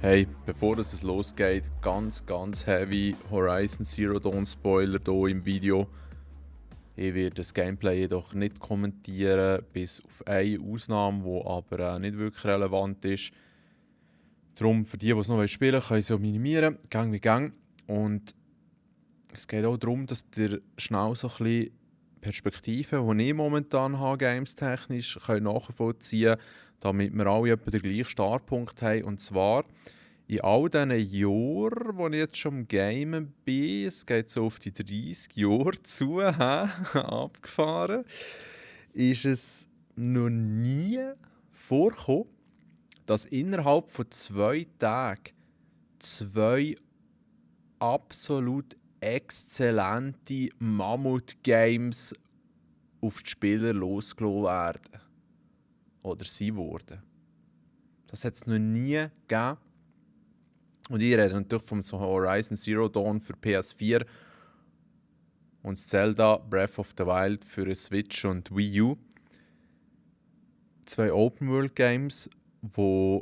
Hey, bevor es losgeht, ganz heavy Horizon Zero Dawn Spoiler hier im Video. Ich werde das Gameplay jedoch nicht kommentieren, bis auf eine Ausnahme, die aber nicht wirklich relevant ist. Darum, für die es noch spielen wollen, können sie auch minimieren, Gang wie Gang. Und es geht auch darum, dass ihr schnell so ein bisschen Perspektiven, die ich momentan habe, games-technisch, nachvollziehen können, damit wir alle etwa den gleichen Startpunkt haben. Und zwar in all diesen Jahren, wo ich jetzt schon am Gamen bin, es geht so auf die 30 Jahre zu, abgefahren, ist es noch nie vorgekommen, dass innerhalb von 2 Tagen 2 absolut exzellente Mammut-Games auf die Spieler losgelassen werden. Oder sie wurden. Das hat es noch nie gegeben. Und ich rede natürlich vom Horizon Zero Dawn für PS4 und Zelda Breath of the Wild für eine Switch und Wii U. 2 Open-World-Games, die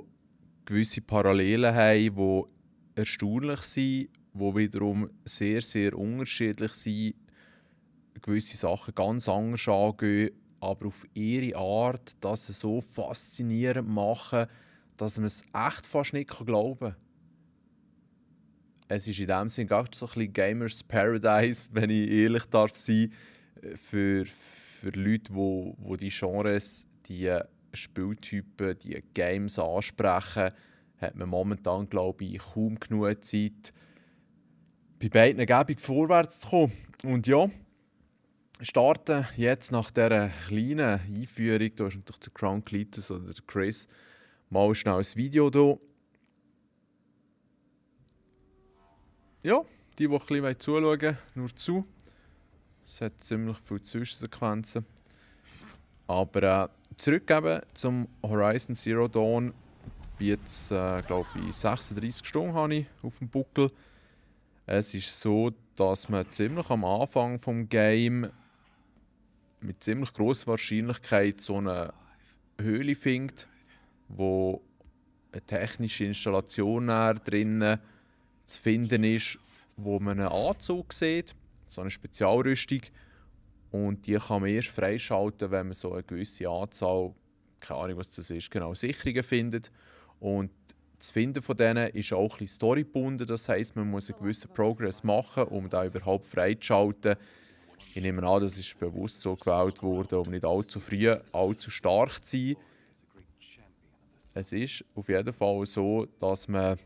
gewisse Parallelen haben, die erstaunlich sind, die wiederum sehr unterschiedlich sind, gewisse Sachen ganz anders angehen, aber auf ihre Art das so faszinierend machen, dass man es echt fast nicht glauben kann. Es ist in dem Sinne gar so ein bisschen Gamers Paradise, wenn ich ehrlich darf sein, für Leute, die die Genres, die Spieltypen, die Games ansprechen, hat man momentan, glaube ich, kaum genug Zeit, bei beiden gäbig vorwärts zu kommen. Und ja, starten jetzt nach dieser kleinen Einführung, da ist natürlich der Crown Cletus oder der Chris, mal schnell ein Video hier. Ja, die ein bisschen zuschauen wollen, nur zu. Es hat ziemlich viele Zwischensequenzen. Aber zurückgeben zum Horizon Zero Dawn. Jetzt, glaube ich, 36 Stunden habe ich auf dem Buckel. Es ist so, dass man ziemlich am Anfang des Game mit ziemlich grosser Wahrscheinlichkeit so eine Höhle findet, wo eine technische Installation drinnen zu finden ist, wo man einen Anzug sieht, so eine Spezialrüstung. Und die kann man erst freischalten, wenn man so eine gewisse Anzahl, keine Ahnung was das ist, genau, Sicherungen findet. Und das Finden von denen ist auch ein bisschen storygebunden, das heisst, man muss einen gewissen Progress machen, um da überhaupt freizuschalten. Ich nehme an, das ist bewusst so gewählt worden, um nicht allzu früh, allzu stark zu sein. Es ist auf jeden Fall so, dass man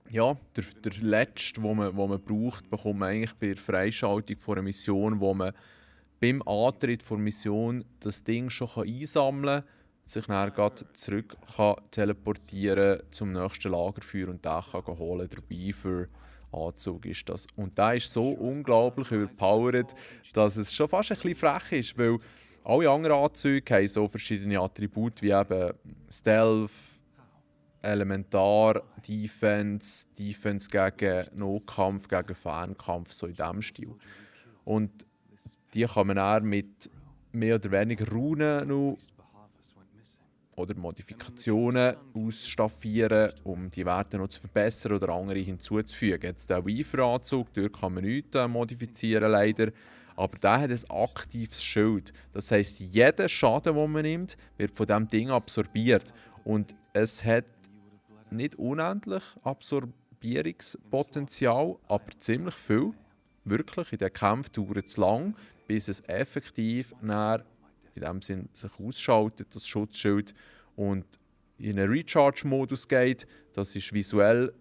ja, der letzte, den man braucht, bekommt man eigentlich bei der Freischaltung von einer Mission, wo man beim Antritt der Mission das Ding schon einsammeln kann, sich dann gerade zurück kann teleportieren zum nächsten Lagerfeuer und den kann holen. Der Beaver-Anzug ist das. Und der ist so unglaublich überpowered, dass es schon fast ein bisschen frech ist, weil alle anderen Anzüge haben so verschiedene Attribute wie eben Stealth, Elementar, Defense gegen Nahkampf, gegen Fernkampf, so in diesem Stil. Und die kann man dann mit mehr oder weniger Runen noch oder Modifikationen ausstaffieren, um die Werte noch zu verbessern oder andere hinzuzufügen. Jetzt der Weaver-Anzug, dort kann man nichts modifizieren leider, aber der hat ein aktives Schild. Das heisst, jeder Schaden, den man nimmt, wird von diesem Ding absorbiert. Und es hat nicht unendlich Absorbierungspotenzial, aber ziemlich viel. Wirklich, in den Kämpfen dauert es lang, bis es effektiv in dem Sinn sich ausschaltet, das Schutzschild, und in einen Recharge-Modus geht. Das ist visuell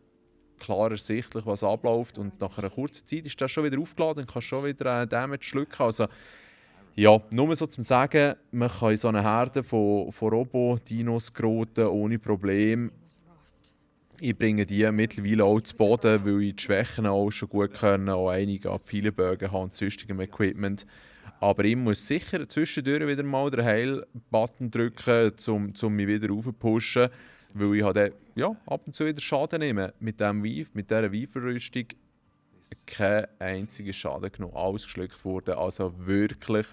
klar ersichtlich, was abläuft, und nach einer kurzen Zeit ist das schon wieder aufgeladen und kann schon wieder Damage schlucken. Also, ja, nur so zum Sagen, man kann in so eine Herde von Robo-Dinos geraten ohne Probleme. Ich bringe die mittlerweile auch zu Boden, weil ich die Schwächen auch schon gut können, auch einige Pfeilenbögen haben und sonstigem Equipment. Aber ich muss sicher zwischendurch wieder mal den Heil-Button drücken, um mich wieder raufzupushen, weil ich halt, ja, ab und zu wieder Schaden nehme. Mit dieser Weaver-Rüstung keinen einzigen Schaden genommen, alles geschluckt wurde. Also wirklich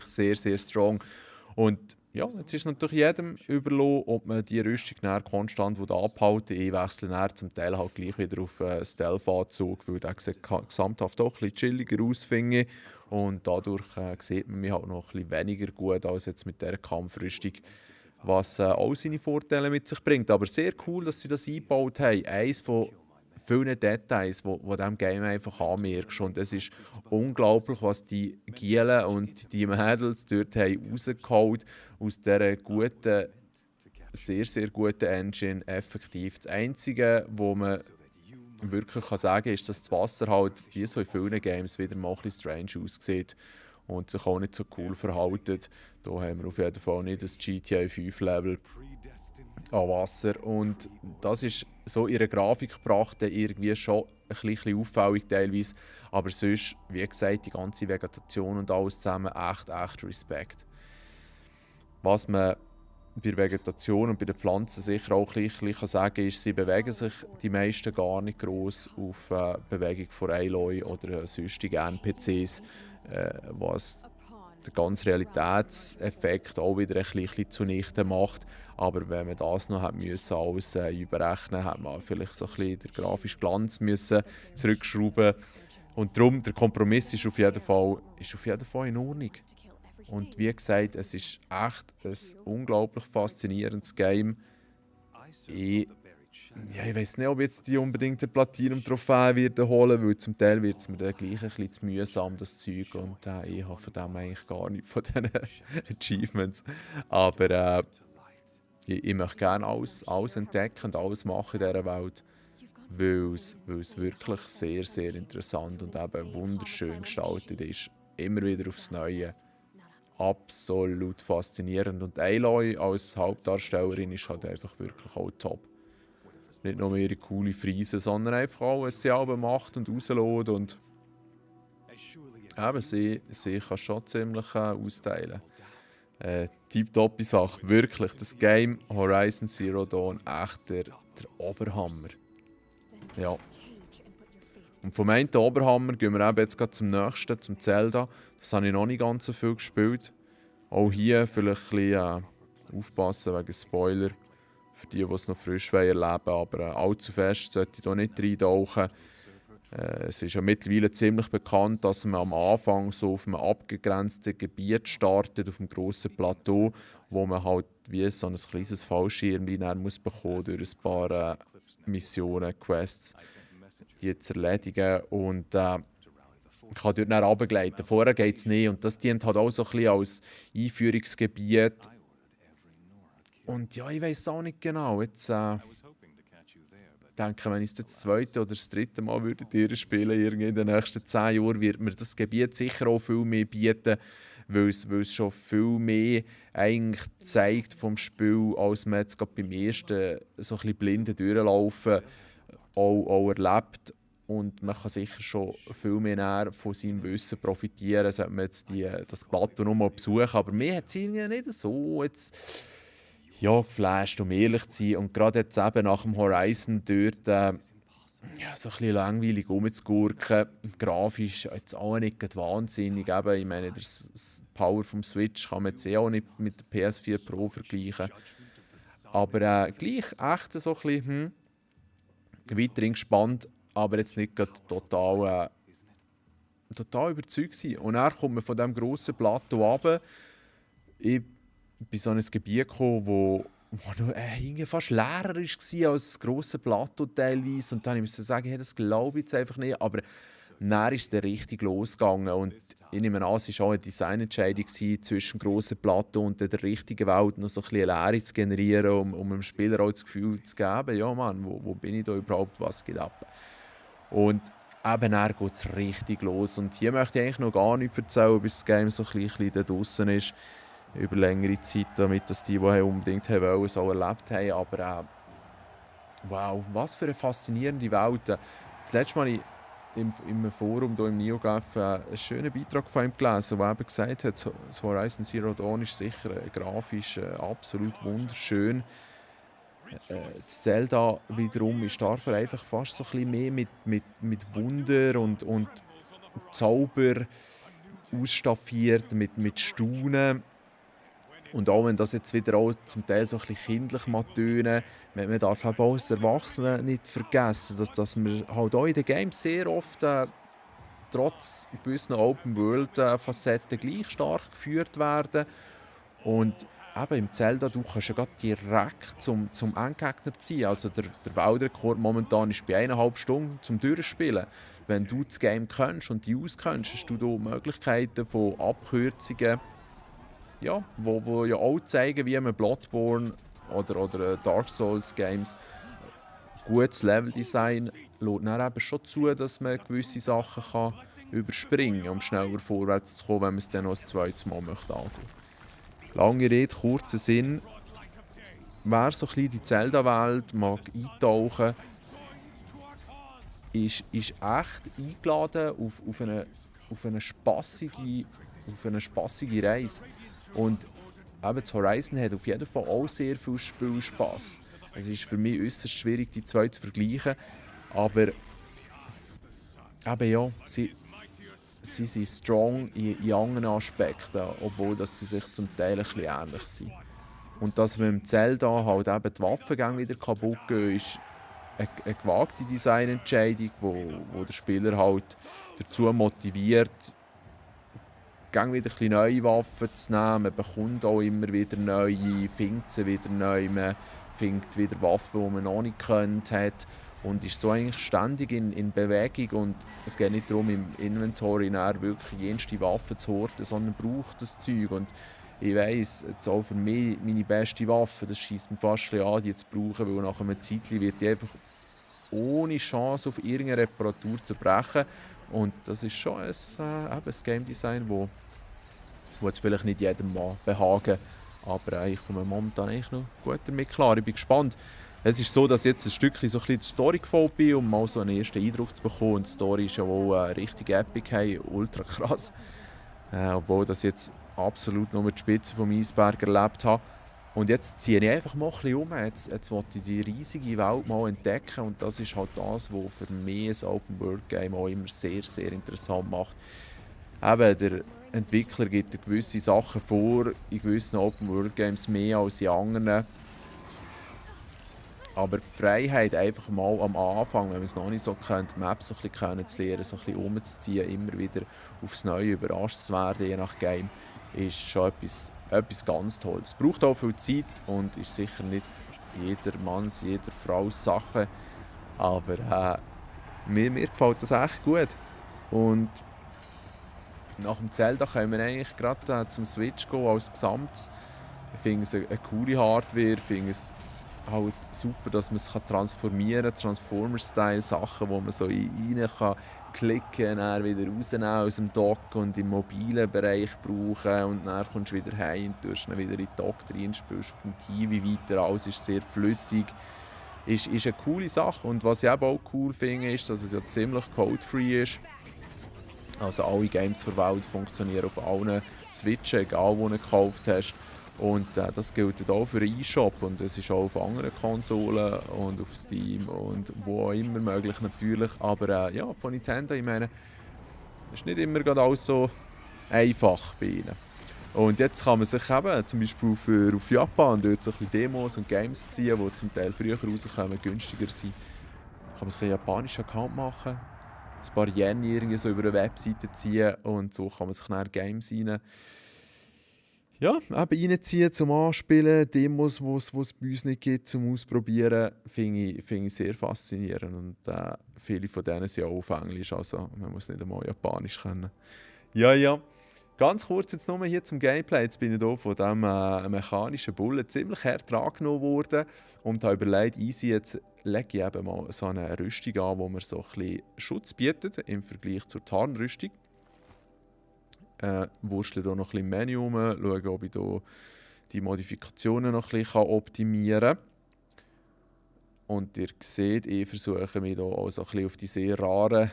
sehr strong. Und ja, jetzt ist es natürlich jedem überlassen, ob man die Rüstung dann konstant abhalten will. Ich wechsle dann zum Teil halt gleich wieder auf Stealth-Anzug, weil der sieht gesamthaft auch ein bisschen chilliger aus, finde ich. Und dadurch sieht man mich halt noch ein bisschen weniger gut als jetzt mit dieser Kampfrüstung, was auch seine Vorteile mit sich bringt. Aber sehr cool, dass sie das eingebaut haben. Eines von vielen Details, wo diesem Game einfach anmerkst. Und es ist unglaublich, was die Gielen und die Mädels dort haben rausgeholt aus dieser guten, sehr, sehr guten Engine. Effektiv. Das Einzige, wo man wirklich kann sagen kann, ist, dass das Wasser halt, wie so in vielen Games, wieder mal ein bisschen strange aussieht und sich auch nicht so cool verhält. Da haben wir auf jeden Fall nicht das GTA 5 Level an Wasser. Und das ist so ihre Grafik gebracht, irgendwie schon ein bisschen auffällig teilweise. Aber sonst, wie gesagt, die ganze Vegetation und alles zusammen, echt Respekt. Was man bei der Vegetation und bei den Pflanzen sicher auch ein bisschen sagen kann, ist, sie bewegen sich die meisten gar nicht gross auf Bewegung von Aloy oder sonstigen NPCs, was den ganzen Realitätseffekt auch wieder ein bisschen zunichte macht. Aber wenn man das noch hat müssen, alles überrechnen, hat man vielleicht so ein bisschen den grafischen Glanz müssen zurückschrauben. Und darum, der Kompromiss ist auf jeden Fall in Ordnung. Und wie gesagt, es ist echt ein unglaublich faszinierendes Game. Ich, ich weiß nicht, ob jetzt die unbedingt eine Platinum-Trophäe werden holen, weil zum Teil wird es mir dann gleich ein bisschen zu mühsam, das Zeug. Und ich habe von dem eigentlich gar nicht von diesen Achievements. Aber ich möchte gerne alles entdecken und alles machen in dieser Welt, weil es wirklich sehr, sehr interessant und eben wunderschön gestaltet ist. Immer wieder aufs Neue. Absolut faszinierend. Und Aloy als Hauptdarstellerin ist halt einfach wirklich auch top. Nicht nur ihre coole Frise, sondern einfach auch, was sie selber macht und rauslässt. Und eben, sie kann schon ziemlich austeilen. Tipptoppe Sache. Wirklich, das Game Horizon Zero Dawn, echt der Oberhammer. Ja. Und vom einen Oberhammer gehen wir eben jetzt gerade zum nächsten, zum Zelda. Das habe ich noch nicht ganz so viel gespielt. Auch hier vielleicht ein bisschen aufpassen wegen Spoiler. Für die, die es noch frisch erleben wollen. Aber allzu fest sollte ich da nicht reintauchen. Es ist ja mittlerweile ziemlich bekannt, dass man am Anfang so auf einem abgegrenzten Gebiet startet, auf einem grossen Plateau, wo man halt wie so ein kleines Fallschirm muss bekommen durch ein paar Missionen, Quests, die zu erledigen. Und kann dort dann runtergleiten. Vorher geht es nicht. Und das dient halt auch so ein bisschen als Einführungsgebiet. Und ja, ich weiß auch nicht genau. Jetzt denke, wenn ich es das zweite oder das dritte Mal würde spielen irgendwie in den nächsten 10 Jahren, wird mir das Gebiet sicher auch viel mehr bieten, weil es schon viel mehr eigentlich zeigt vom Spiel, als man jetzt gerade beim ersten so ein bisschen blinde durchlaufen auch erlebt. Und man kann sicher schon viel mehr von seinem Wissen profitieren, sollte man jetzt das Plateau noch mal besuchen. Aber mir hat es irgendwie nicht so jetzt, ja, geflasht, um ehrlich zu sein. Und gerade jetzt eben nach dem Horizon dort ja, so ein bisschen langweilig rumzugurken. Grafisch jetzt auch nicht gerade wahnsinnig. Eben, ich meine, das Power vom Switch kann man jetzt auch nicht mit der PS4 Pro vergleichen. Aber gleich echt so ein bisschen weiterhin gespannt, aber jetzt nicht gerade total überzeugt sein. Und dann kommt man von diesem grossen Plateau runter. Ich bin so in ein Gebiet gekommen, wo noch irgendwie fast leerer war als das grosse Plateau teilweise. Und dann musste ich sagen, hey, das glaube ich jetzt einfach nicht. Aber dann ist es dann richtig losgegangen. Und ich nehme an, es war auch eine Designentscheidung zwischen dem grossen Plateau und der richtigen Welt, noch so ein bisschen eine Leere zu generieren, um dem Spieler auch das Gefühl zu geben, ja Mann, wo bin ich da überhaupt, was geht ab? Und eben dann geht es richtig los. Und hier möchte ich eigentlich noch gar nichts erzählen, bis das Game so ein bisschen da draussen ist. Über längere Zeit, damit das die unbedingt haben wollen, so erlebt haben. Aber wow, was für eine faszinierende Welt. Das letzte Mal im Forum hier im NeoGAF einen schönen Beitrag von ihm gelesen, der eben gesagt hat, das Horizon Zero Dawn ist sicher grafisch absolut wunderschön. Das Zelda wiederum ist dafür einfach fast so ein bisschen mehr mit Wunder und Zauber ausstaffiert, mit Staunen. Und auch wenn das jetzt wieder auch zum Teil so ein bisschen kindlich mag tönen, man darf halt auch als Erwachsene nicht vergessen, dass wir halt auch in den Games sehr oft trotz gewissen Open-World-Facetten gleich stark geführt werden. Und eben im Zelda, du kannst ja grad direkt zum Endgegner ziehen. Also der Weltrekord momentan ist bei 1,5 Stunden zum Durchspielen. Wenn du das Game kennst und die auskennst, hast du da Möglichkeiten von Abkürzungen, ja, wo ja auch zeigen, wie man Bloodborne oder Dark Souls Games gutes Leveldesign lässt dann eben schon zu, dass man gewisse Sachen kann überspringen kann, um schneller vorwärts zu kommen, wenn man es dann noch ein zweites Mal möchte angehen. Lange Rede, kurzer Sinn. Wer so ein bisschen in die Zelda-Welt mag eintauchen, ist echt eingeladen auf eine spassige Reise. Und eben das Horizon hat auf jeden Fall auch sehr viel Spielspass. Es ist für mich äußerst schwierig, die zwei zu vergleichen. Aber eben ja, sie sind strong in anderen Aspekten, obwohl dass sie sich zum Teil ein bisschen ähnlich sind. Und dass mit dem Zelda halt eben die Waffengänge wieder kaputt gehen, ist eine gewagte Designentscheidung, wo der Spieler halt dazu motiviert, gang wieder ein bisschen neue Waffen zu nehmen. Man bekommt auch immer wieder neue, findet sie wieder neu, man findet wieder Waffen, die man noch nicht gekannt hat. Und ist so eigentlich ständig in Bewegung. Und es geht nicht darum, im Inventory wirklich jenste Waffen zu horten, sondern braucht das Zeug. Und ich weiss, jetzt auch für mich meine beste Waffe, das scheisst mir fast an, die zu brauchen, weil nach einem Zeitchen wird die einfach ohne Chance auf irgendeine Reparatur zu brechen. Und das ist schon ein Game Design, wo jetzt vielleicht nicht jedem mal behagen, aber ich komme momentan eigentlich noch gut damit klar. Ich bin gespannt. Es ist so, dass ich jetzt ein Stückchen so ein bisschen der Story gefolgt bin, um mal so einen ersten Eindruck zu bekommen. Und die Story ist ja wohl richtig epic, hey, ultra krass. Obwohl das jetzt absolut nur die Spitze vom Eisberg erlebt habe. Und jetzt ziehe ich einfach mal ein bisschen um. Jetzt will ich die riesige Welt mal entdecken. Und das ist halt das, was für mich ein Open-World-Game auch immer sehr, sehr interessant macht. Eben, der Entwickler gibt gewisse Sachen vor, in gewissen Open-World-Games mehr als in anderen. Aber die Freiheit, einfach mal am Anfang, wenn man es noch nicht so kennt, Maps so ein bisschen kennenzulernen, so ein bisschen umzuziehen, immer wieder aufs Neue überrascht zu werden, je nach Game, ist schon etwas ganz Tolles. Es braucht auch viel Zeit und ist sicher nicht jeder Manns, jeder Frau Sache. Aber mir gefällt das echt gut. Und nach dem Zelda können wir eigentlich gerade zum Switch gehen als Gesamtes. Ich finde es eine coole Hardware, ich finde es halt super, dass man es transformieren kann, Transformers-Style-Sachen, wo man so rein kann klicken, dann wieder rausnehmen aus dem Dock und im mobilen Bereich brauchen und dann kommst du wieder heim und tust dann wieder in den Dock rein, spielst auf dem TV weiter, alles ist sehr flüssig. Ist eine coole Sache und was ich eben auch cool finde, ist, dass es ja ziemlich code-free ist. Also alle Games der Welt funktionieren auf allen Switchen, egal wo du gekauft hast. Und das gilt auch für den eShop und es ist auch auf anderen Konsolen und auf Steam und wo auch immer möglich natürlich. Aber ja, von Nintendo, ich meine, ist nicht immer gerade alles so einfach bei ihnen. Und jetzt kann man sich eben zum Beispiel auf Japan dort so ein bisschen Demos und Games ziehen, die zum Teil früher rauskommen, günstiger sind. Da kann man sich einen japanischen Account machen, ein paar Yen irgendwie so über eine Webseite ziehen und so kann man sich dann Games reinziehen zum Anspielen, Demos, die es bei uns nicht gibt, zum Ausprobieren, finde ich sehr faszinierend. Und viele von denen sind auch auf Englisch, also man muss nicht einmal Japanisch kennen. Ja. Ganz kurz jetzt nur hier zum Gameplay. Jetzt bin ich hier von diesem mechanischen Bullen ziemlich hart angenommen worden und habe überlegt, easy, jetzt lege ich eben mal so eine Rüstung an, wo mir so ein bisschen Schutz bietet im Vergleich zur Tarnrüstung. Wurstle hier noch ein bisschen im Menü rum, schaue, ob ich hier die Modifikationen noch ein bisschen optimieren kann. Und ihr seht, ich versuche mich hier auch so ein bisschen auf die sehr raren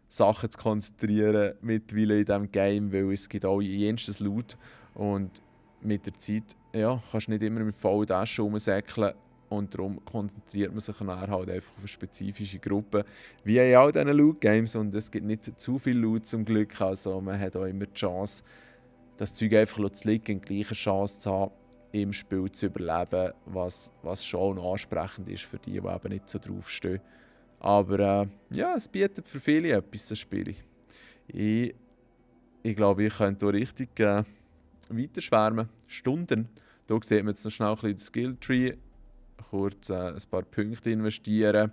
Sachen zu konzentrieren mittlerweile in diesem Game, weil es gibt auch jenstes Loot und mit der Zeit kannst du nicht immer mit vollen Taschen rumsäckeln und darum konzentriert man sich dann halt einfach auf eine spezifische Gruppe, wie in all diesen Loot-Games und es gibt nicht zu viel Loot zum Glück, also man hat auch immer die Chance, das Zeug einfach zu liegen, die gleiche Chance zu haben, im Spiel zu überleben, was schon ansprechend ist für die eben nicht so draufstehen. Aber ja, es bietet für viele etwas, das Spiel. Ich glaube, ich könnte hier richtig weiterschwärmen. Stunden. Hier sieht man jetzt noch schnell ein bisschen den Skilltree. Kurz ein paar Punkte investieren.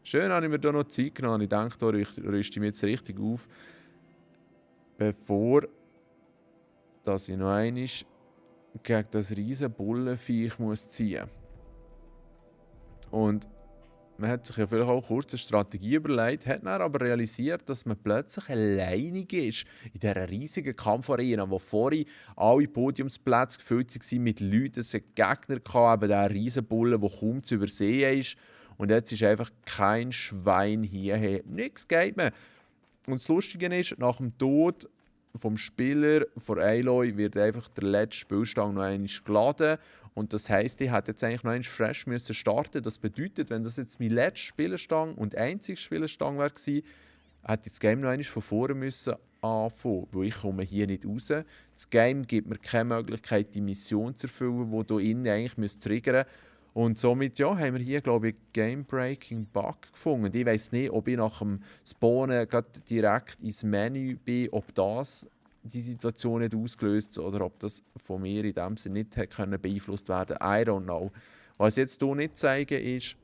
Schön habe ich mir hier noch Zeit genommen. Ich denke, hier rüste ich mich jetzt richtig auf, bevor dass ich noch einmal gegen das riesen Bullenviech muss ziehen muss. Und man hat sich ja vielleicht auch kurz eine Strategie überlegt, hat dann aber realisiert, dass man plötzlich alleinig ist in dieser riesigen Kampfarena, wo vorhin alle Podiumsplätze gefüllt waren mit Leuten, es hat Gegner gehabt, eben dieser riesen Bullen, der kaum zu übersehen ist. Und jetzt ist einfach kein Schwein hierher. Nichts geht mehr. Und das Lustige ist, nach dem Tod vom Spieler von Aloy wird einfach der letzte Spielstand noch einmal geladen. Und das heisst, ich hätte jetzt eigentlich noch einmal fresh müssen starten. Das bedeutet, wenn das jetzt mein letzter Spielerstand und einziger Spielerstand wäre gewesen, hätte ich das Game noch einmal von vorne müssen anfangen, weil ich komme hier nicht raus. Das Game gibt mir keine Möglichkeit, die Mission zu erfüllen, die hier innen eigentlich triggern müsste. Und somit ja, haben wir hier, glaube ich, einen Game-Breaking-Bug gefunden. Ich weiss nicht, ob ich nach dem Spawnen direkt ins Menü bin, ob das die Situation nicht ausgelöst oder ob das von mir in dem Sinne nicht beeinflusst werden konnte. I don't know. Was ich jetzt hier nicht zeige, ist,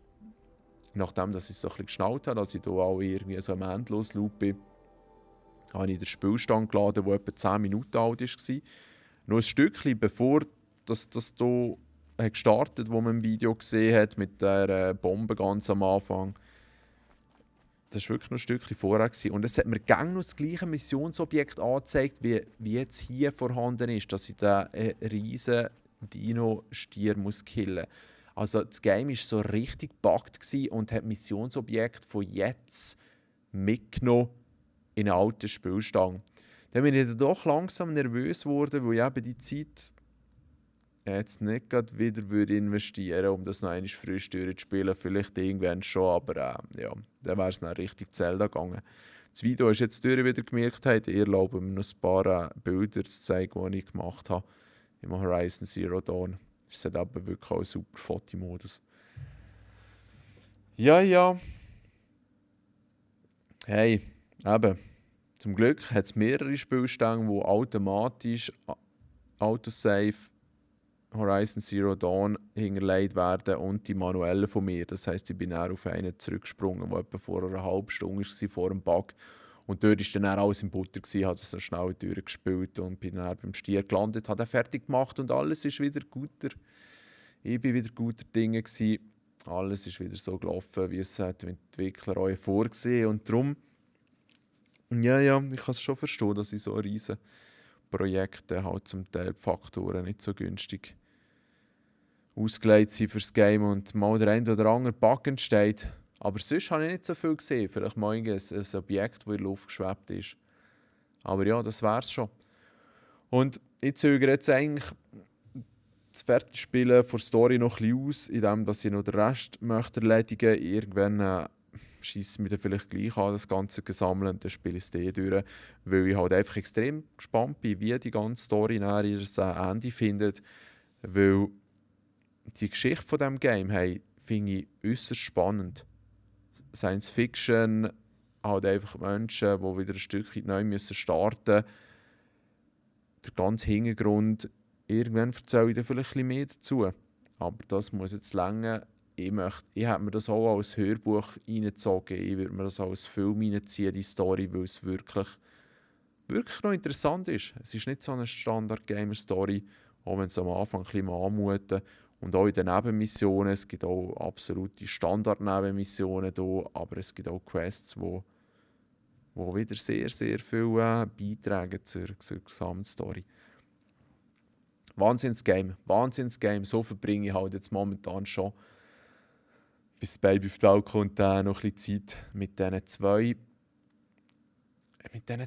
nachdem dass ich es so ein bisschen geschnallt habe, dass ich hier auch irgendwie so im Endlos-Loop bin, habe ich den Spielstand geladen, der etwa 10 Minuten alt war. Noch ein Stückchen bevor das hier gestartet, wo man im Video gesehen hat, mit der Bombe ganz am Anfang. Das war wirklich noch ein Stückchen vorher. Und es hat mir gerne noch das gleiche Missionsobjekt angezeigt, wie jetzt hier vorhanden ist, dass ich diesen riesen Dino-Stier killen muss. Also das Game war so richtig gebuggt und hat Missionsobjekt von jetzt mitgenommen in einen alten Spielstand. Dann bin ich dann doch langsam nervös geworden, weil ich eben die Zeit jetzt nicht gerade wieder investieren würde, um das noch einmal frisch durchzuspielen. Vielleicht irgendwann schon, aber ja, dann wäre es dann richtig Zelda gegangen. Das Video ist jetzt durch, wie ihr gemerkt habt. Ich erlaube mir noch ein paar Bilder zu zeigen, die ich gemacht habe im Horizon Zero Dawn. Es hat aber wirklich auch einen super Fotomodus. Ja. Hey, eben. Zum Glück hat es mehrere Spielstände, die automatisch Autosave Horizon Zero Dawn hinterlegt werden und die manuellen von mir. Das heisst, ich bin dann auf einen zurückgesprungen, der etwa vor einer halben Stunde war, vor dem Bug. Und dort war dann alles in Butter, habe das so schnell durchgespielt und bin dann beim Stier gelandet, habe den fertig gemacht und alles ist wieder guter. Ich war wieder guter Dinge gewesen. Alles ist wieder so gelaufen, wie es die Entwickler auch vorgesehen. Und darum, ja, ich kann es schon verstehen, dass in so riesen Projekten halt zum Teil die Faktoren nicht so günstig ausgelegt sind für das Game und mal der ein oder andere Bug entsteht. Aber sonst habe ich nicht so viel gesehen. Vielleicht mal ein Objekt, das in der Luft geschwebt ist. Aber ja, das wäre es schon. Und ich zögere jetzt eigentlich das Fertigspielen der Story noch ein bisschen aus, indem dass ich noch den Rest möchte erledigen möchte. Irgendwann scheisse ich mich dann vielleicht gleich an, das Ganze gesammelt und dann spiele ich es durch. Weil ich halt einfach extrem gespannt bin, wie die ganze Story nachher ihr Ende findet. Weil die Geschichte von diesem Game finde ich äußerst spannend. Science Fiction, halt einfach Menschen, die wieder ein Stückchen neu starten müssen. Der ganze Hintergrund, irgendwann erzähle ich da vielleicht ein bisschen mehr dazu. Aber das muss jetzt länger. Ich habe mir das auch als Hörbuch reingezogen. Ich würde mir das auch als Film reinziehen, die Story, weil es wirklich noch interessant ist. Es ist nicht so eine Standard-Gamer-Story, auch wenn es am Anfang ein bisschen anmuten. Und auch in den Nebenmissionen, es gibt auch absolute Standard-Nebenmissionen hier, aber es gibt auch Quests, wo wieder sehr, sehr viel beitragen zur Gesamtstory. Wahnsinns-Game. So verbringe ich halt jetzt momentan schon, bis das Baby auf die Welt kommt, noch ein bisschen Zeit mit diesen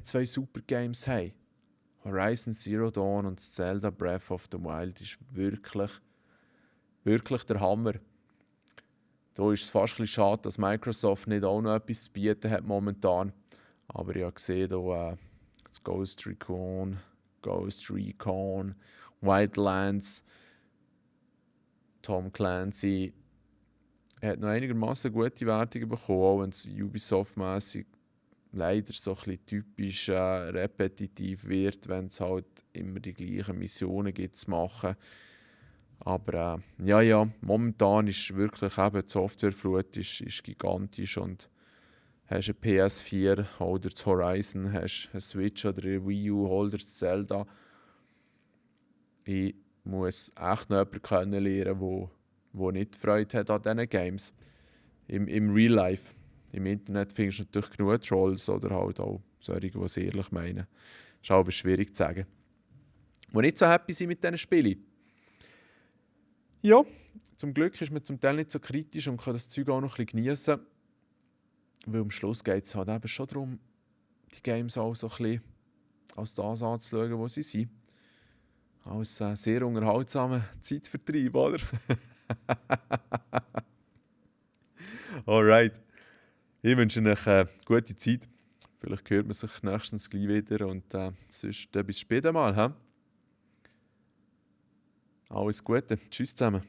zwei super Games haben. Horizon Zero Dawn und Zelda Breath of the Wild ist wirklich der Hammer. Da ist es fast ein bisschen schade, dass Microsoft nicht auch noch etwas zu bieten hat momentan. Aber ich habe gesehen, da das Ghost Recon Ghost Recon, Wildlands, Tom Clancy. Er hat noch einigermaßen gute Wertungen bekommen, auch wenn es Ubisoft-mässig leider so ein bisschen typisch repetitiv wird, wenn es halt immer die gleichen Missionen gibt zu machen. Aber ja, momentan ist wirklich eben die Softwareflut ist gigantisch und hast eine PS4, hol dir das Horizon, hast eine Switch oder eine Wii U, hol dir das Zelda. Ich muss echt noch jemanden kennenlernen, der nicht Freude hat an diesen Games. Im Real Life. Im Internet findest du natürlich genug Trolls oder halt auch solche, die es ehrlich meinen. Ist aber schwierig zu sagen. Die nicht so happy sind mit diesen Spielen. Ja, zum Glück ist man zum Teil nicht so kritisch und kann das Zeug auch noch ein bisschen geniessen. Weil am Schluss geht es halt eben schon darum, die Games auch so ein bisschen als das anzuschauen, wo sie sind. Als sehr unterhaltsamer Zeitvertreib, oder? Alright. Ich wünsche euch eine gute Zeit. Vielleicht hört man sich nächstens gleich wieder und sonst bis später mal. He? Alles Gute. Tschüss zusammen.